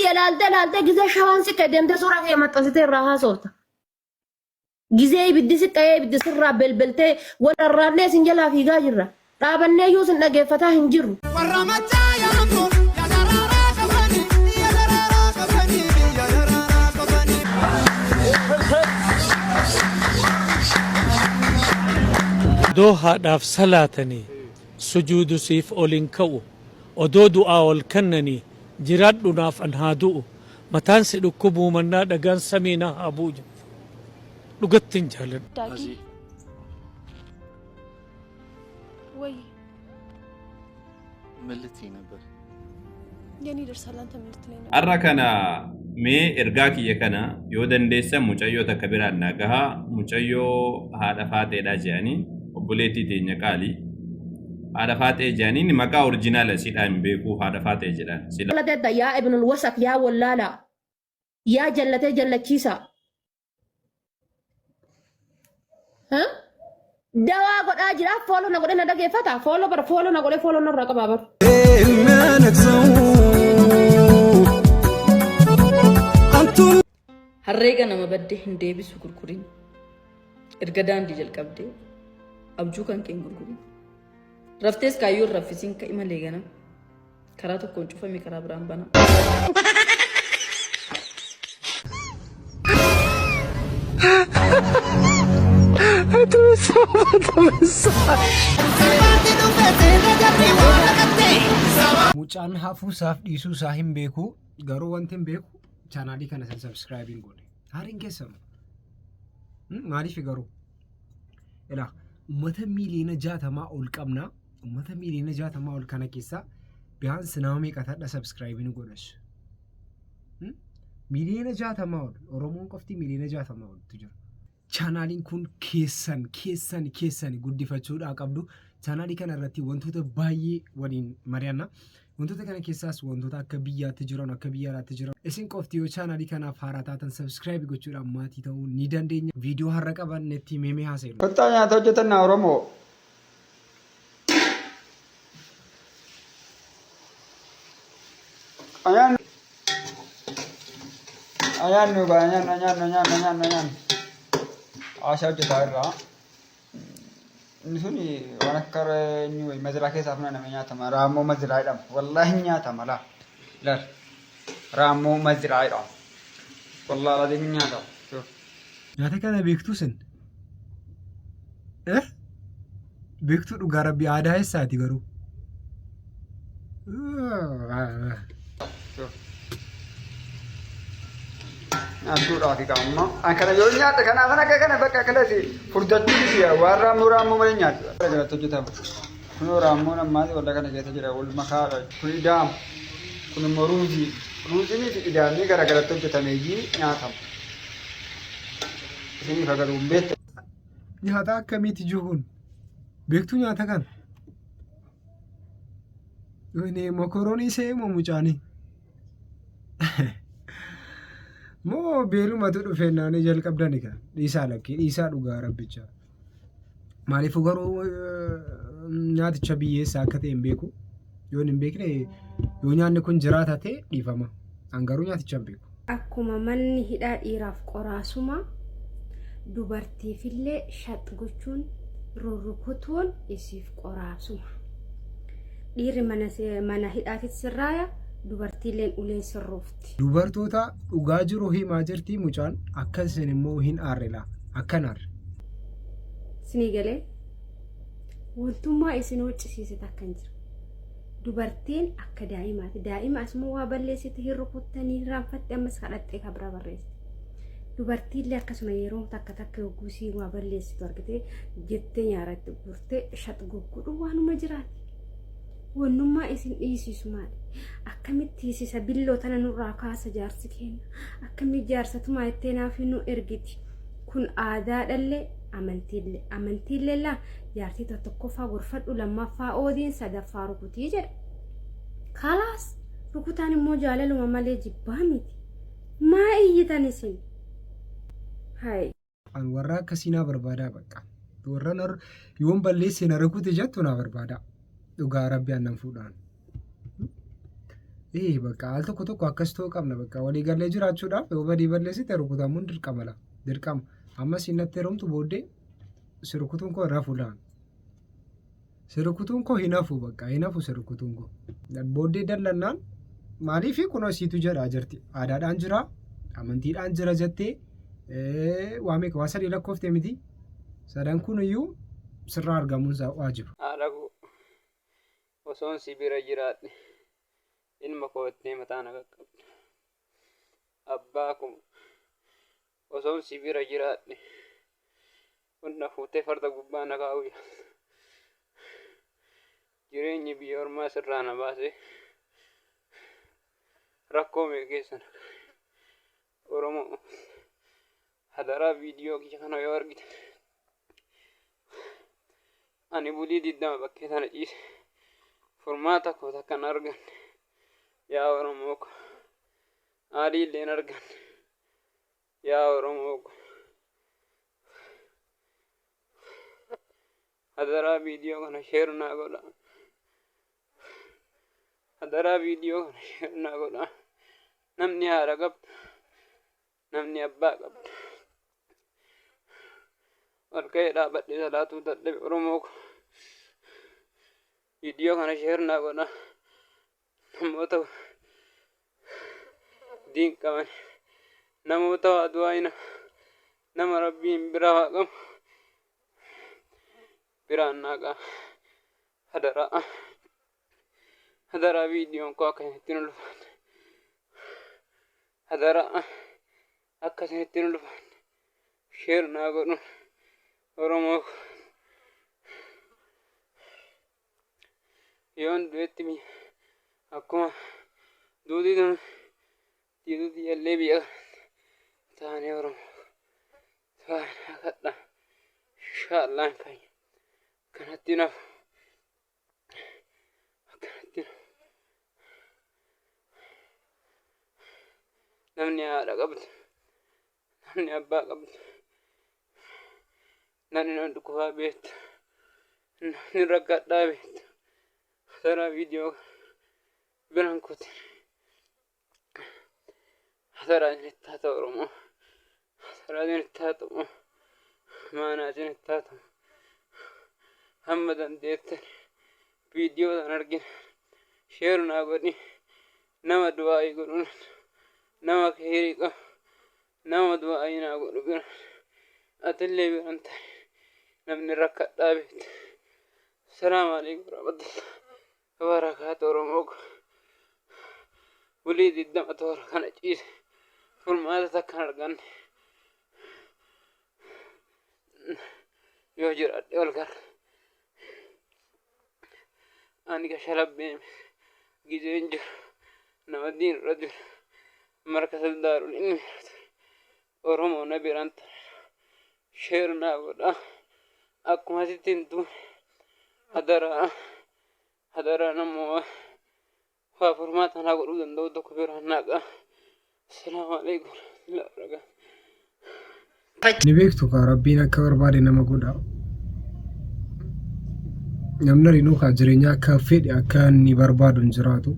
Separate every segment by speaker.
Speaker 1: kiyya laaltee laaltee gizee shawaan si ka'e deemtee suuraa kiyya maxxansitee irraa haasofta. Gizee ibiddi si qa'ee ibiddi sirraa belbeltee wal arraabnee isin jalaa fiigaa jirra. Dhaabannee iyyuu isin dhageeffataa hin jirru.
Speaker 2: Warra machaa yaamtu ya daraaraa qabani ya daraaraa qabani ya daraaraa qabani.
Speaker 3: Odoo haadhaaf salaatanii sujuudu siif ol hin ka'u Odoo du'aa wal kannanii jiraadhu naaf an haa du'u Mataan si dhukkubuu mannaa dhagaan samii na haa bu'u jette. Dhugattin jaaladha.
Speaker 4: Daagii.
Speaker 5: Azii.
Speaker 4: ወይ
Speaker 5: ምን ልትይ ነበር?
Speaker 4: የኔ ይደርሳል። አንተ ምን ልትለኝ ነበር?
Speaker 6: Har'a kana mee ergaa kiyya kana yoo dandeessan mucayyoo takka biraan naa gahaa mucayyoo haadha faaxeedha jedhanii obboleettii teenya qaalii haadha faaxee jedhaniin maqaa orjinaala isiidhaa hin beeku haadha faaxee jedhaan sila
Speaker 1: Jallateetta yaa ibnul wasak yaa wallaalaa yaa jallatee jallachiisaa. Ha? Dawaa godhaa jira fooloo na godhee na dhageeffata fooloo bara fooloo na godhee fooloo narraa qabaa bara.
Speaker 7: Harree ganama badde hin deebisu gurgurin. Erga daandii jalqabdee abjuu kan kee hin gurgurin. Raftees kaayyoo hin raffisiin ka'i malee ganama. Karaa tokkoon cufame karaa biraan banama.
Speaker 8: Mucaan hafuu isaaf dhiisuu isaa hin beeku. Garuu wanti hin beeku chaanaalii kana san subscribe hin goone. Haariin keessan. Maaliif garuu? Ilaa uummata miiliyoona 60 ol qabna. Uummata miiliyoona 60 ol kana keessaa biyaansi nama meeqa tadha subscribe nu godhas. Miiliyoona 60 ol Oromoon qofti miiliyoona 60 oltu jira. Chaanaaliin kun keessan keessan keessan guddifachuudhaa qabdu. Chaanaalii kana irratti wantoota baay'ee waliin mari'anna. Wantoota kana keessaas wantoota akka biyyaatti jiran akka biyya alaatti jiran isin qofti yoo chaanaalii kanaaf haaraa taatan subscribe gochuudhaan maatii ta'uu ni dandeenya. Viidiyoo har'a qabannetti meemee haasa'inu.
Speaker 9: Kottaa nyaata hojjetannaa Oromoo. Anyaannu anyaannu gaa anyaannu anyaannu anyaannu anyaannu anyaannu. Ashaa hojjetaa irraa. Inni sun waan akka eenyu wayi maziraa keessaa funaanamee nyaatama. Raammoo maziraa jedhama. Wallaahi hin nyaatama laa. Laal. Raammoo maziraa jedhama. Wallaahi laziim hin nyaatama.
Speaker 8: Nyaata kana beektuu sin? Eh? Beektuu dhugaa rabbi aadaa eessaati garuu?
Speaker 9: Nyaattuudhaaf egaa amma. An kana yoo nyaadha kanaaf akka kana bakka akkanatti furdachuu miti waan raammoo raammoo malee nyaadhu. Gara galatti hojjetama. Kunoo raammoon ammaas waldaa kana keessa jira wal makaadha. Kun idaama. Kun immoo ruuzii. Ruuziinii fi idaamni gara galatti hojjetamee nyaatama. Isiniif agaruu hin beektan.
Speaker 8: Nyaata akkamiiti jihuun? Beektuu nyaata kana? Wayne mokoroonii se'ee moo mucaanii? Moo beelumatu dhufee naanii jalqabdani kan dhiisaa lakkii dhiisaa dhugaa rabbicha. Maaliifuu garuu nyaaticha biyyeessaa akka ta'e hin beeku. Yoon hin beekne yoo nyaanni kun jiraata ta'e dhiifama. An garuu nyaaticha hin beeku.
Speaker 10: Akkuma manni hidhaa dhiiraaf qoraasuma dubartiifillee shax gochuun rurrukutuun isiif qoraasuma. Dhiirri mana mana hidhaatitti sirraaya dubartiilleen uleen sirroofti.
Speaker 8: Dubartoota dhugaa jiru himaa jirti mucaan akka isin immoo hin aarre laa akka hin aarre.
Speaker 10: Isinii galee wantummaa isin hoccisiise takka hin jiru. Dubartiin akka daa'imaati. Daa'ima asuma waa balleessite hin rukuttanii hin raanfatte ammas kadhattee kan biraa barreessite. Dubartiillee akkasuma yeroo takka takka yogguu isiin waa balleessitu argitee jettee nyaaratti gurtee shax goggodhu waanuma jiraati. Wannummaa isin dhiisisu maali? Akkamitti hiisisa billoo tana nurraa kaasa jaarsi keenya? Akkamitti jaarsatumaa jettee naaf nu ergiti? Kun aadaadhallee amantiillee. Amantiillee laa Jaartii ta tokkoffaa gorfadhu lammaffaa oodiin sadaffaa rukutii jedha. Kalaas rukutaan immoo jaalaluma malee jibbaa miti. Maa iyyitan isin? Hay.
Speaker 8: An warra akkasii naa barbaadaa bakka. Warra nar yoon balleesse na rukute jettu naa barbaadaa. Dhugaa rabbi annan fuudhaan. Ee bakka al tokko tokko akkas ta'uu qabna bakka walii gallee jiraachuudhaaf yoo badii balleessite rukutamuun dirqama la dirqama. Amma siin natti heerumtu booddee si rukutuun koo hin hafu laan. Si rukutuun koo hin hafu bakka hin hafu si rukutuun koo. Booddee dallannaan maaliif kunoo siitu jedhaa jirti aadaadhaan jira amantiidhaan jira jettee waa meeqa waa sadii lakkoofte miti sadan kun iyyuu sirraa argamuun isaa waajiba.
Speaker 5: Haadha koo osoon si bira jiraadhe ilma koo jettee mataa na qaqqabda. Abbaa koo osoon si bira jiraadhe ol na fuutee farda gubbaa na kaa'uu yaalta. Jireenyi biyya ormaa sirraa na baasee rakkoo meeqa keessa na kaa'e. Oromoo hadaraa viidiyoo kiyya kana yoo argitan ani bulii 20 bakkee tana ciise furmaata koo takka hin arganne yaa Oromoo ko aalii illee hin arganne yaa Oromoo ko hadaraa viidiyoo kana sheer naa godha hadaraa viidiyoo kana sheer naa godha namni haadha qabdu namni abbaa qabdu ol ka'ee dhaabadhe salaatuu dadhabe Oromoo ko viidiyoo kana sheer naa godha namoota diin qaban namoota waa du'aayina nama rabbiin bira waa qabu biraan naa qa'a hadaraa hadaraa viidiyoon koo akka isinitti hin ulfaanne hadaraa akka isinitti hin ulfaanne sheer naa godhu Oromoo koo yoon du'etti biyya akkuma duutii tun diiduu tiyyallee biyya taanee Oromoo koo du'aa kadha inshaallah hin fayya kanatti nafu akkanatti nafu namni haadha qabdu namni abbaa qabdu namni nama dhukkubaa beektu namni rakkadhaa beektu hadaraa viidiyoo biraan kutin hadaraa isinitti haa ta'u Oromoo hadaraa isinitti haa ta'u maanaa isinitti haa ta'u hamma dandeettan viidiyoo tan argina sheer naa godhi nama du'aa'ii godhuun nama keerii qabu nama du'aa'ii naa godhu bira atillee biran ta'e namni rakkadhaa beekte salaamu alaikum warahmatullahi wabarakaatu Oromoo koo bulii 20 toora kana ciise furmaata takka hin arganne yoo jiraadhe ol gara ani kashalabbee gizeen jiru nama diin irra jiru markasa daarul ilmi Oromoo na biraan sheer naa godha akkuma asitti hin duune hadaraa hadaraa namoo waa furmaata naa godhuu danda'u tokko biraan naa qa'a. Assalaamu alaikum warahmatullahi wabarakatuh.
Speaker 8: Ni beektu kaa rabbiin akka barbaade nama godha. Namni arinuu kaa jireenya akka fedhe akka inni barbaadu hin jiraatu.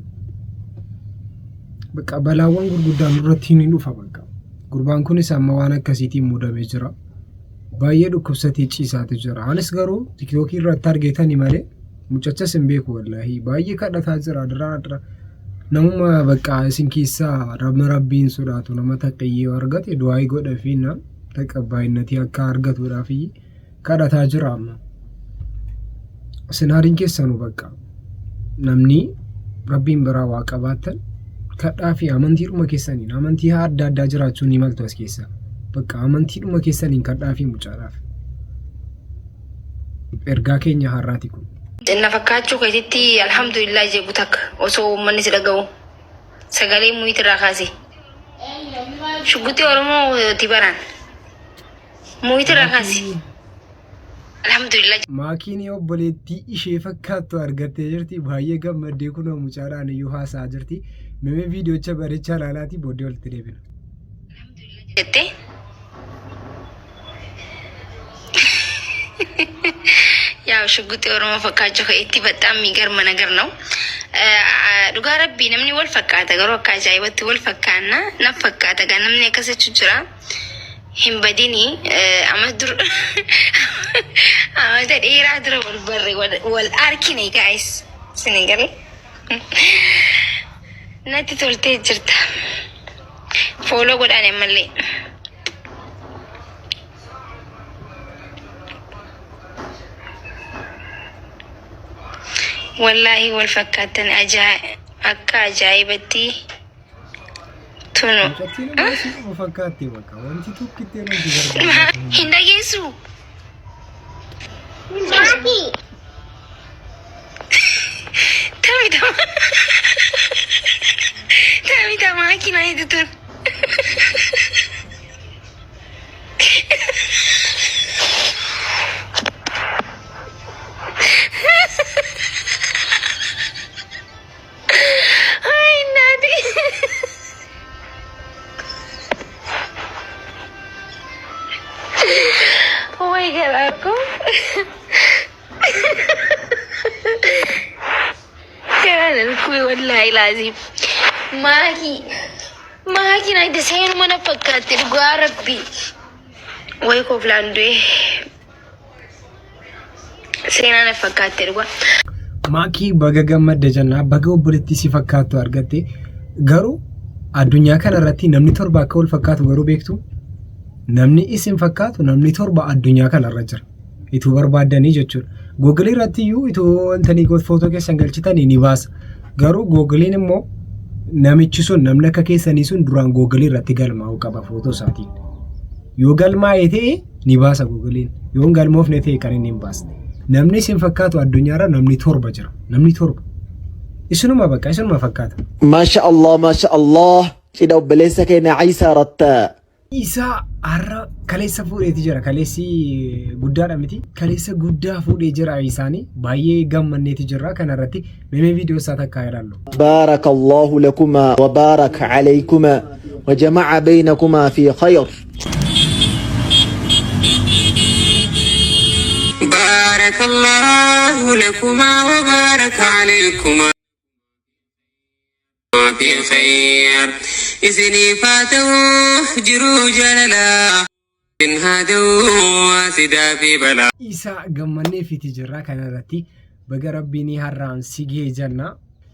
Speaker 8: Bakka balaawwan gurguddaan irratti ni dhufa bakka. Gurbaan kunis amma waan akkasiitiin mudamee jira. Baay'ee dhukkubsatee ciisaatu jira. Anis garuu tiktookii irratti argeetani malee mucachas hin beeku wallaahi. Baay'ee kadhataa jira adiraa adiraa. Namuma bakka isin keessaa nama rabbiin sodaatu nama taqqayyee yoo argate du'aayii godhafi na taqabbaayinnatii akka argatuudhaaf kadhataa jira amma. Sinaariin keessanuu bakka namni rabbiin biraa waa qabaattan kadhaa fi amantiidhuma keessaniin amantii adda addaa jiraachuu ni maltu as keessa. Bakka amantiidhuma keessaniin kadhaa fi mucaadhaaf. Ergaa keenya har'aati kun.
Speaker 11: Na fakkaachuu keetitti alhamdulillah jeebu takka osoo uummanni si dhaga'u sagalee muyiit irraa kaase. Shugguxii Oromoo ti baraan. Muyiit irraa kaase. Alhamdulillah.
Speaker 8: Maakiin obboleettii ishee fakkaattu argattee jirti. Baay'ee gammaddee kunoo mucaadhaan iyyuu haasa'aa jirti. Mimee viidiyoocha bareechaa ilaalaatii booddee walitti deebina.
Speaker 11: Jettee. Yaa shugguxii Oromoo fakkaachuu keetti baxxaam miigarma nagar ነው. Dhugaa rabbii namni wal fakkaata garuu akka ajaa'ibatti wal fakkaanna na fakkaata gaa namni akkas jechuu jira. Hin badini amma dur amata dheeraa dura wal barre wal arkine guys. Isin galee natti toltee jirta. Follow godhaan ammallee. Wallaahi wal fakkaattan akka ajaa'ibatti tunu.
Speaker 8: Mucattiin immoo si fakkaatti bakka wanti tokkitti nuti gargaaru.
Speaker 11: Hin dhageessu. Tami tama. Tami tama makiinaa hedduutu. Ay naati. Way garaa koo. Garaan alkuwe wallaahi laazim. Maakii. Maakiin ayda seenuma na fakkaatti dhugaa rabbi. Way koflaan du'e. Seenaa na fakkaatti dhugaa.
Speaker 8: Maakii baga gammadde jennaa baga obboleettii si fakkaattu argatte garuu addunyaa kana irratti namni torba akka wal fakkaatu garuu beektu namni isin fakkaatu namni torba addunyaa kana irra jira ituu barbaaddanii jechuudha. Googilii irratti iyyuu ituu wantanii footoo keessan galchitanii ni baasa garuu googiliin immoo namichi sun namni akka keessanii sun duraan googilii irratti galmaa'uu qaba footoo isaatiin. Yoo galmaa'ee ta'e ni baasa googiliin yoo hin galmoofne ta'e kan inni hin baasne. Namni isin fakkaatu addunyaarra namni torba jira. Namni torba. Isinuma bakka isinuma fakkaata.
Speaker 12: Maasha Allah Maasha Allah cidha obboleessa keenya Iisaa Rattaa.
Speaker 8: Isaa har'a kaleessa fuudheeti jira. Kaleessi guddaadha miti. Kaleessa guddaa fuudhee jira isaanii. Baay'ee gammanneeti jirra. Kanarratti mee viidiyoo isaa takkaa ilaallu.
Speaker 12: بارك الله لكما وبارك عليكما وجمع بينكما في خير.
Speaker 5: بارك الله لكما وبارك عليكما في خير إسني فاته جرو جللا إن هادوا سدا في بلا
Speaker 8: Isaa gammanneefiti jirra kanarratti baga rabbiin har'aan si gahee jenna.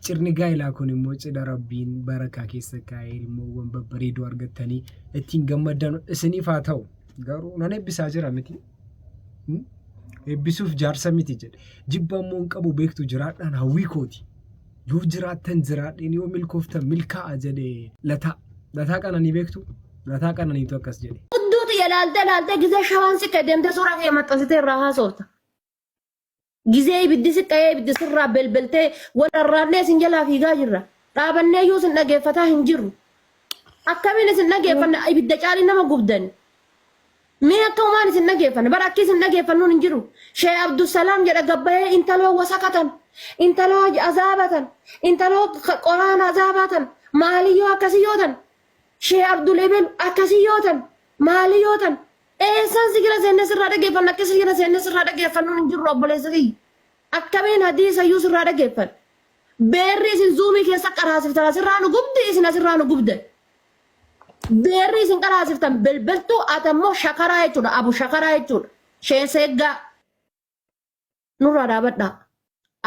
Speaker 8: Cirni gaa'ilaa kun immoo cidha rabbiin barakaa keessa kaa'ee ilmoowwan babbareedoo argattanii ittiin gammaddan isiniif haa ta'u. Garuu nan eebbisaa jira miti. Eebbisuuf jaarsa miti jedhe. Jibba immoo hin qabu beektu jiraadhaan hawwii kooti. Yoo jiraattan jiraadheen yoo milkooftan milkaa'a jedhe lataa. Lataa qananii beektu? Lataa qananiitu akkas jedhe.
Speaker 1: Hudduutu yalaaltee laaltee gizee shawaan siqee deemtee suuraa kee maxxansitee irraa haasofta. Gizee ibiddi siqee ibiddi sirraa belbeltee wal arraannee isin jalaa fiigaa jirra. Dhaabannee iyyuu isin dhageeffataa hin jirru. Akkamiin isin dhageeffanna ibidda caalii nama gubdan. Mee akka umaan isin dhageeffanna bara akki isin dhageeffannuun hin jiru. Shee Abdusalaam jedha gabbayee intaloo wasakatan, intaloo azaabatan, intaloo qoraan azaabatan, maaliyyoo akkasii yoo tan, Shee Abdul Ebel akkasii yoo tan, maaliyyoo tan, eessaan si jala seennee sirraa dhageeffanna akka si jala seennee sirraa dhageeffannuun hin jirru obboleessa kiyya. Akkamiin hadiisa iyyuu sirraa dhageeffanna. Beerri isin zuumii keessa qaraasiftan asirraa nu gubdi isin asirraa nu gubdan. Beerri isin qaraasiftan belbeltuu ati ammoo shakaraa jechuudha abu shakaraa jechuudha. Sheeseeggaa nurraa dhaabadhaa.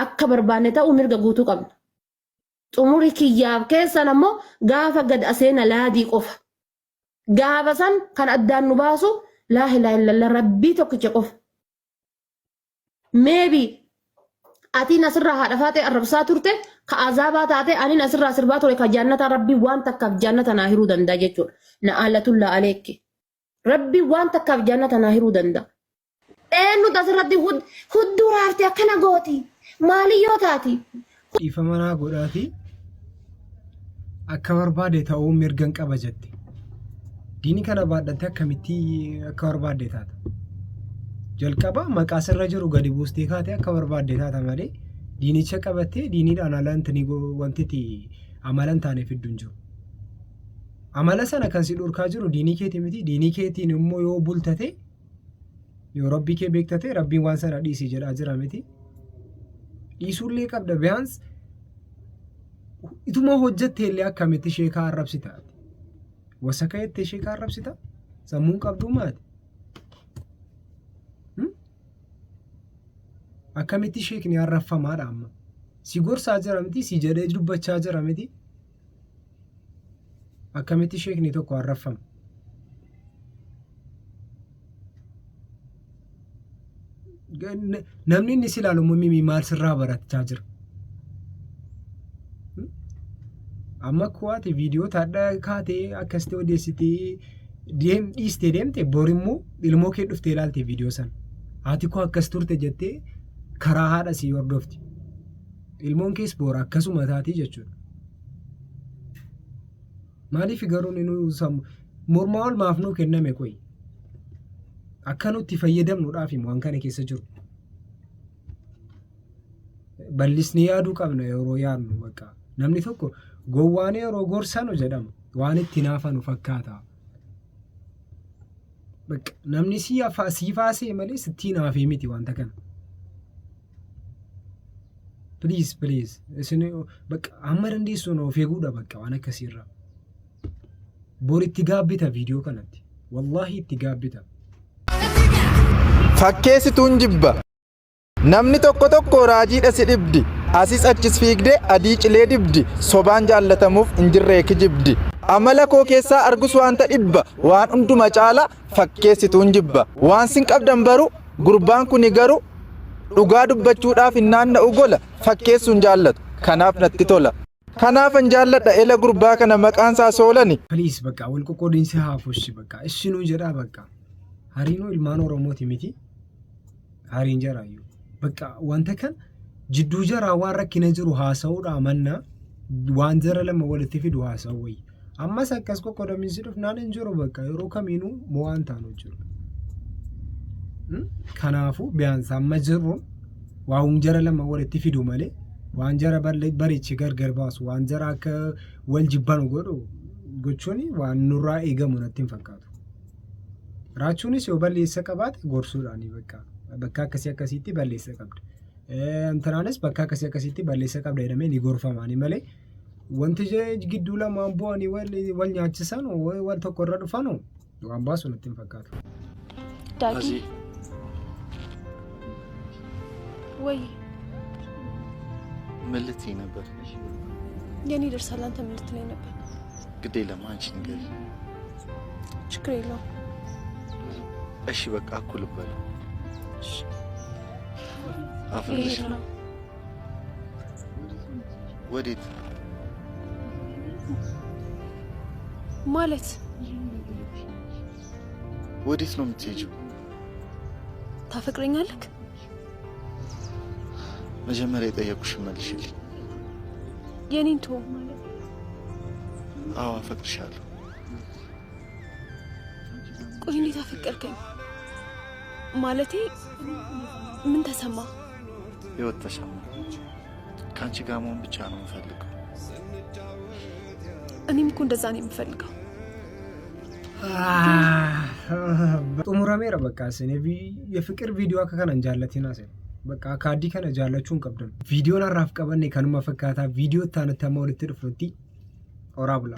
Speaker 1: Akka barbaanne ta'uu mirga guutuu qabna. Xumuri kiyyaaf keessan ammoo gaafa gad aseena laadii qofa. Gaafa san kan addaan nu baasu laa ilaaha illallah rabbii tokkicha qofa. Maybe atiin asirraa haadha faatee arrabsaa turte ka azaabaa taate aniin asirraa sirbaa ture ka jaannataa rabbii waan takkaaf jaannata naa hiruu danda'a jechuudha. Na aalatullaa aleekke. Rabbii waan takkaaf jaannata naa hiruu danda'a. Eenyutu asirratti hudduu raaftee akkana gooti? Maali yoo taati?
Speaker 8: Dhiifama naa godhaati akka barbaade ta'uu mirgan qaba jette. Diinii kana baadhattee akkamitti akka barbaadde taata? Jalqaba maqaa sirra jiru gadi buustee kaatee akka barbaadde taata malee diinicha qabattee diiniidhaan ala wanti itti amala hin taane fiddu hin jiru. Amala sana kan si dhorkaa jiru diinii keeti miti. Diinii keetiin immoo yoo bultate Yoo rabbii kee beekta ta'e rabbiin waan sana dhiisi jedhaa jira miti. Dhiisuullee qabda biyaans ituma hojjette illee akkamitti sheekaa arrabsita ati? Wasaka jettee sheekaa arrabsita? Sammuun qabduu maati? Akkamitti sheekni arrabfamaadha amma? Si gorsaa jira miti, si jedhee dubbachaa jira miti. Akkamitti sheekni tokko arrabfama? Namni inni si ilaalu immoo mimii maal sirraa barachaa jira? Amma akkoo ati viidiyoo taadha kaatee akkasitti odeessitee deem dhiistee deemte bor immoo ilmoo kee dhuftee ilaalte viidiyoo sana. Haati koo akkas turte jettee karaa haadha sii hordofti. Ilmoon kees bor akkasuma taatii jechuudha. Maaliif garuu inni nu sammu mormaa ol maaf nuu kenname qoyi? Akka nutti fayyadamnuudhaaf waan kana keessa jiru. Bal'isnee yaaduu qabna yeroo yaadnu bakka. Namni tokko gowwaan yeroo gorsanu jedhama. Waan itti naafanu fakkaata. Bakka namni si sii faasee malee sitti hinaafee miti wanta kana. Please please isin bakka amma dandeessuun of eeguudha bakka waan akkasiirraa. Bor itti gaabbita viidiyoo kanatti. Wallaahi itti gaabbita.
Speaker 12: Fakkeessituun jibba. Namni tokko tokko raajiidha si dhibdi. Asis achis fiigdee adii cilee dibdi. Sobaan jaallatamuuf hin jirree kijibdi. Amala koo keessaa argus wanta dhibba. Waan hunduma caala fakkeessituun jibba. Waan sin qabdan baru gurbaan kuni garu dhugaa dubbachuudhaaf hin naanna'u gola fakkeessuun jaallatu. Kanaaf natti tola. Kanaafan jaalladha ela gurbaa kana maqaan isaa Soolani.
Speaker 8: Please bakka wal qoqqoodinsi haa fushi bakka ishinuu jedhaa bakka hariinuu ilmaan Oromooti miti hariin jaraayyuu bakka wanta kan jidduu jaraa waan rakkina jiru haasa'uudha mannaa waan jara lama walitti fidu haasa'u wayya. Ammas akkas qoqqoodamiinsi dhufnaan hin jiru bakka yeroo kamiinuu mo'aan taanu jiru. Kanaafuu biyaansa amma jirruun waan jara lama walitti fidu malee waan jara bareeche gargar baasu waan jara akka wal jibbanu godhu gochuun waan nurraa eegamu natti hin fakkaatu. Raachuunis yoo balleessa qabaate gorsuudhaani bakka bakka akkasii akkasiitti balleessa qabda. Intinaanis bakka akkasii akkasiitti balleessa qabda jedhamee ni gorfamaani malee wanti gidduu lamaan bu'anii wal nyaachisan wal tokko irra dhufanu waan baasu natti hin fakkaatu.
Speaker 4: ዳጊ ወይ
Speaker 13: ምን ልትይ ነበር?
Speaker 4: የኔ ይደርሳል። አንተ ምን ልትለኝ ነበር?
Speaker 13: ግድ የለም አንቺ ንገሪ።
Speaker 4: ችግር የለውም።
Speaker 13: እሺ በቃ እኩል በሉ። አፍርሽ
Speaker 4: ልሄድ ነው።
Speaker 13: ወዴት?
Speaker 4: ማለት
Speaker 13: ወዴት ነው የምትሄጂው?
Speaker 4: ታፈቅረኛለህ?
Speaker 13: መጀመሪያ የጠየኩሽን መልሽልኝ።
Speaker 4: የኔን ተወው።
Speaker 13: አዎ አፈቅርሻለሁ።
Speaker 4: ቆይ እንዴት አፈቀርከኝ? ማለቴ ምን ተሰማ?
Speaker 13: ህይወት ተሰማ። ከአንቺ ጋር መሆን ብቻ ነው የምፈልገው።
Speaker 4: እኔም እኮ እንደዛ ነው የምፈልገው።
Speaker 8: Xumurameera bakka isin የፍቅር viidiyoo akka kana hin jaallatinaa isin bakka akka addii kana jaallachuu hin qabdan. Viidiyoon har'aaf qabanne kanuma fakkaataa viidiyoo itti aanutti amma walitti dhufnutti horaa bulaa.